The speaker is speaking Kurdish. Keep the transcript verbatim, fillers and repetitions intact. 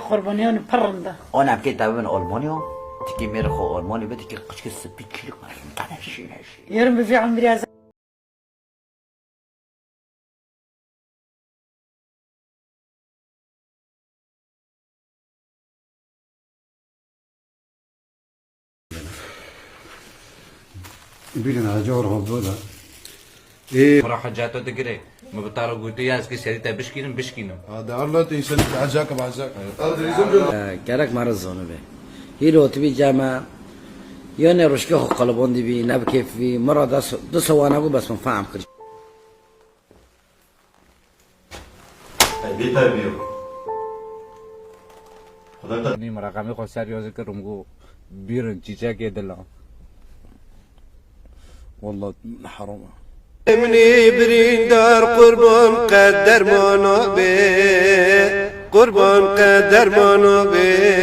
Qurbaniyan pir rind e. Ona bikê te bibin Almanya, tikî mêr xwe Almanî be, tikî qiçkî spî çîlik me. Qene şîne şî. Yerim bi vî emrî ez Bilin, Hacı Orhan bu da. Ê. Mira hecata digire. Min bi te re gotiye, ez kî serî te bişkînim, bişkînim. Ha, de Allah te însanî te hecak be hecak. Ee, gerek me re zanibe. Hîro tu bî cem e. Yanê ruşkê xwe qelibandî bî, ne bi kêf bî. Min re des, du sewa nebû, bes min fehm kir. Ey, bê terbiye. Nî min reqemê xwe ser yazî kirim, got, bîrin çîçekê dila. Wallah, heram e. Minî birîndar qurban qed dermana bê, qurban qed dermana bê.